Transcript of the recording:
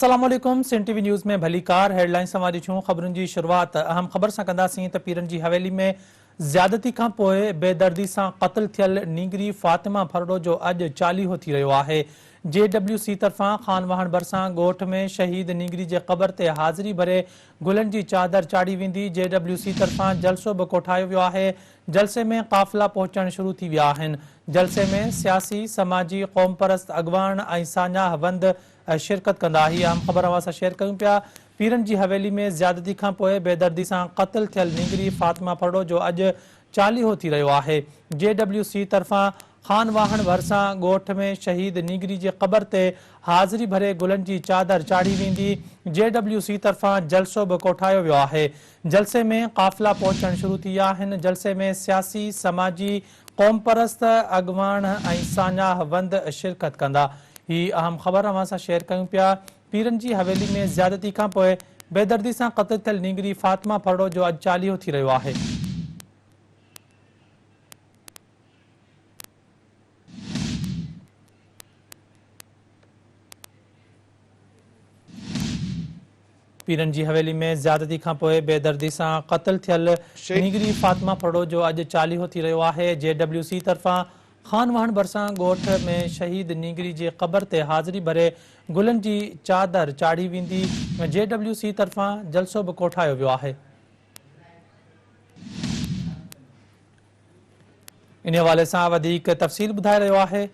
السلام عليڪم سنڌ ٽي V news ۾ ڀليڪار هيڊ لائنز اوهان ڏٺيون خبرن جي شروعات اهم خبر سان ڪنداسين ته پيرن جي حويلي ۾ زيادتي کان پوء بيدردي سان قتل ٿيل نينگري فاطمه ڦرڙو جو اڄ چاليهو ٿي رهيو آهي جي ڊبليو سي طرفان خان واهڻ ڀرسان ڳوٺ ۾ شهيد نينگري جي قبر تي حاضري ڀري گلن جي چادر چاڙهي ويندي جي ڊبليو سي طرفان جلسو به ڪوٺايو ويو آهي جلسي ۾ قافلا پهچڻ شروع ٿي ويا آهن جلسي ۾ سياسي سماجي قومپرست اڳواڻ ۽ ساڃاهه وند شرڪت ڪندا. هي اهم خبر اوهان سان شيئر ڪيون پيا. پيرن جي حويلي ۾ زيادتي کان پوء بيدردي سان قتل ٿيل نينگري فاطمه ڦرڙو جو اڄ چاليهو ٿي رهيو آهي. جي ڊبليو سي طرفان خان واهڻ ڀرسان ڳوٺ ۾ شهيد نينگري جي قبر تي حاضري ڀري گلن جي چادر چاڙهي ويندي. جي ڊبليو سي طرفان جلسو به ڪوٺايو ويو آهي. جلسي ۾ قافلا پهچڻ شروع ٿي ويا آهن. جلسي ۾ سياسي، سماجي، قومپرست اڳواڻ ۽ ساڃاهه وند شرڪت ڪندا. هي اهم خبر اوهان سان شيئر ڪيون پيا. پيرن جي حويلي ۾ زيادتي کانپوء بيدردي سان قتل ٿيل نينگري فاطمه ڦرڙو جو اڄ چاليهو ٿي رهيو آهي. پيرن جي حويلي ۾ زيادتي کانپوء بيدردي سان قتل ٿيل نينگري فاطمه ڦرڙو جو اڄ چاليهو ٿي رهيو آهي، جي ڊبليو سي طرفان خان واهڻ ڀرسان ڳوٺ ۾ شهيد نينگري جي قبر تي حاضري ڀري گلن جي چادر چاڙهي ويندي، جي ڊبليو سي طرفان جلسو به ڪوٺايو ويو آهي. ان حوالي سان وڌيڪ تفصيل ٻڌائي رهيو آهي.